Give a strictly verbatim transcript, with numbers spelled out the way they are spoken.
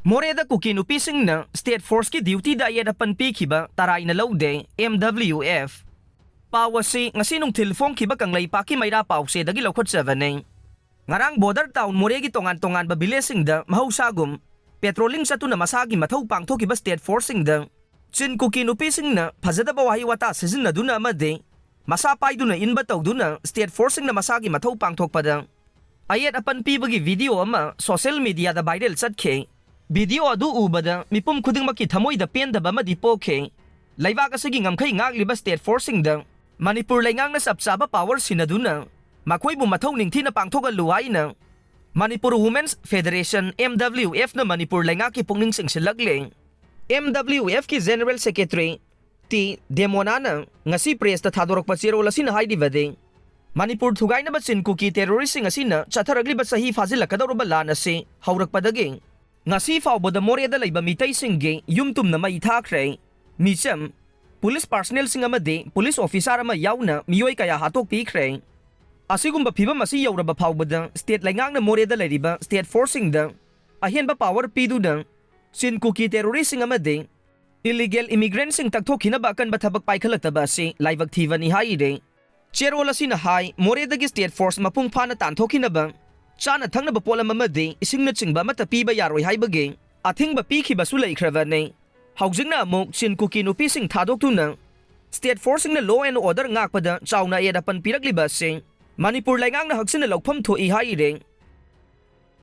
ꯃꯣꯔꯦꯗ ꯀꯨꯀꯤ ꯅꯨꯄꯤꯁꯤꯡꯅ state forceꯀꯤ dutyꯗ ꯑꯌꯦꯠ ꯑꯄꯟ ꯄꯤꯈꯤꯕ ꯇꯔꯥꯏꯅ ꯂꯧꯗꯦ, M W F꯫ ꯄꯥꯎ ꯑꯁꯤ ꯉꯁꯤ ꯅꯨꯡꯊꯤꯜ ꯐꯣꯡꯈꯤꯕ ꯀꯪꯂꯩꯄꯥꯛꯀꯤ ꯃꯩꯔꯥ ꯄꯥꯎꯆꯦꯗꯒꯤ ꯂꯧꯈꯠꯆꯕꯅꯤ꯫ ꯉꯔꯥꯡ border town ꯃꯣꯔꯦꯒꯤ ꯇꯣꯉꯥꯟ ꯇꯣꯉꯥꯟꯕ villageꯁꯤꯡꯗ ꯃꯍꯧꯁꯥꯒꯨꯝ patrolling ꯆꯠꯇꯨꯅ ꯃꯁꯥꯒꯤ ꯃꯊꯧ ꯄꯥꯡꯊꯣꯛꯈꯤꯕ state forceꯁꯤꯡꯗ ꯆꯤꯟ ꯀꯨꯀꯤ ꯅꯨꯄꯤꯁꯤꯡꯅ ꯐꯖꯗꯕ ꯋꯥꯍꯩ ꯋꯥꯇꯥ ꯁꯤꯖꯤꯟꯅꯗꯨꯅ ꯑꯃꯗꯤ ꯃꯁꯥ ꯄꯥꯏꯗꯨꯅ ꯏꯟꯕ ꯇꯧꯗꯨꯅ state forceꯁꯤꯡꯅ ꯃꯁꯥꯒꯤ ꯃꯊꯧ ꯄꯥꯡꯊꯣꯛꯄꯗ ꯑꯌꯦꯠ ꯑꯄꯟ ꯄꯤꯕꯒꯤ video ꯑꯃ social mediaꯗ viral ꯆꯠꯈꯤ꯫ Video ꯑꯗꯨ ꯎꯕꯗ ꯃꯤꯄꯨꯝ ꯈꯨꯗꯤꯡꯃꯛꯀꯤ ꯊꯃꯣꯏꯗ ꯄꯦꯟꯗꯕ ꯑꯃꯗꯤ ꯄꯣꯛꯈꯤ꯫ ꯂꯩꯕꯥꯛ ꯑꯁꯤꯒꯤ ꯉꯝꯈꯩ ꯉꯥꯛꯂꯤꯕ state forceꯁꯤꯡꯗ ꯃꯅꯤꯄꯨꯔ ꯂꯩꯉꯥꯛꯅ ꯆꯞ ꯆꯥꯕ power ꯁꯤꯟꯅꯗꯨꯅ ꯃꯈꯣꯏꯕꯨ ꯃꯊꯧ ꯅꯤꯡꯊꯤꯅ ꯄꯥꯡꯊꯣꯛꯍꯜꯂꯨ ꯍꯥꯏꯅ Manipur Women's Federation, M W Fꯅ Manipur ꯂꯩꯉꯥꯛꯀꯤ ꯄꯨꯛꯅꯤꯡ ꯆꯤꯡꯁꯤꯜꯂꯛꯂꯦ꯫ M W Fꯀꯤ General Secretary ꯇꯤ ꯗꯦꯃꯣꯅꯥꯅ ꯉꯁꯤ pressꯇ ꯊꯥꯗꯣꯔꯛꯄ ꯆꯦꯔꯣꯜ ꯑꯁꯤꯅ ꯍꯥꯏꯔꯤꯕꯗꯤ, ꯃꯅꯤꯄꯨꯔ ꯊꯨꯒꯥꯏꯅꯕ ꯆꯤꯟ ꯀꯨꯀꯤ terroristꯁꯤꯡ ꯑꯁꯤꯅ ꯆꯠꯊꯔꯛꯂꯤꯕ ꯆꯍꯤ ꯐꯥꯖꯤꯜꯂꯛꯀꯗꯧꯔꯕ ꯂꯥꯟ ꯑꯁꯤ ꯍꯧꯔꯛꯄꯗꯒꯤ ꯉꯁꯤ ꯐꯥꯎꯕꯗ ꯃꯣꯔꯦꯗ ꯂꯩꯕ ꯃꯤꯇꯩꯁꯤꯡꯒꯤ ꯌꯨꯝ ꯇꯨꯝꯅ ꯃꯩ ꯊꯥꯈ꯭ꯔꯦ꯫ ꯃꯤꯆꯝ, police personnelꯁꯤꯡ ꯑꯃꯗꯤ police officer ꯑꯃ ꯌꯥꯎꯅ ꯃꯤꯑꯣꯏ ꯀꯌꯥ ꯍꯥꯠꯇꯣꯛꯄꯤꯈ꯭ꯔꯦ꯫ ꯑꯁꯤꯒꯨꯝꯕ ꯐꯤꯕꯝ ꯑꯁꯤ ꯌꯧꯔꯕ ꯐꯥꯎꯕꯗ state ꯂꯩꯉꯥꯛꯅ ꯃꯣꯔꯦꯗ ꯂꯩꯔꯤꯕ state forceꯁꯤꯡꯗ ꯑꯍꯦꯟꯕ power ꯄꯤꯗꯨꯅ ꯆꯤꯟ ꯀꯨꯀꯤ terroristꯁꯤꯡ ꯑꯃꯗꯤ illegal immigrantꯁꯤꯡ ꯇꯛꯊꯣꯛꯈꯤꯅꯕ ꯑꯀꯟꯕ ꯊꯕꯛ ꯄꯥꯏꯈꯠꯂꯛꯇꯕ ꯑꯁꯤ ꯂꯥꯏꯕꯛ ꯊꯤꯕꯅꯤ ꯍꯥꯏꯔꯤ꯫ ꯆꯦꯔꯣꯜ ꯑꯁꯤꯅ ꯍꯥꯏ, ꯃꯣꯔꯦꯗꯒꯤ state force ꯃꯄꯨꯡ ꯐꯥꯅ ꯇꯥꯟꯊꯣꯛꯈꯤꯅꯕ ꯆꯥꯅ ꯊꯛꯅꯕ ꯄꯣꯠꯂꯝ ꯑꯃꯗꯤ ꯏꯁꯤꯡꯅꯆꯤꯡꯕ ꯑꯃꯠꯇ ꯄꯤꯕ ꯌꯥꯔꯣꯏ ꯍꯥꯏꯕꯒꯤ ꯑꯊꯤꯡꯕ ꯄꯤꯈꯤꯕꯁꯨ ꯂꯩꯈ꯭ꯔꯕꯅꯤ꯫ ꯍꯧꯖꯤꯛꯅ ꯑꯃꯨꯛ ꯆꯤꯟ ꯀꯨꯀꯤ ꯅꯨꯄꯤꯁꯤꯡ ꯊꯥꯗꯣꯛꯇꯨꯅ state forceꯁꯤꯡꯅ law and order ꯉꯥꯛꯄꯗ ꯆꯥꯎꯅ ꯑꯌꯦꯠ ꯑꯄꯟ ꯄꯤꯔꯛꯂꯤꯕ ꯑꯁꯤ ꯃꯅꯤꯄꯨꯔ ꯂꯩꯉꯥꯛꯅ ꯍꯛꯆꯤꯟꯅ ꯂꯧꯐꯝ ꯊꯣꯛꯏ ꯍꯥꯏꯔꯤ꯫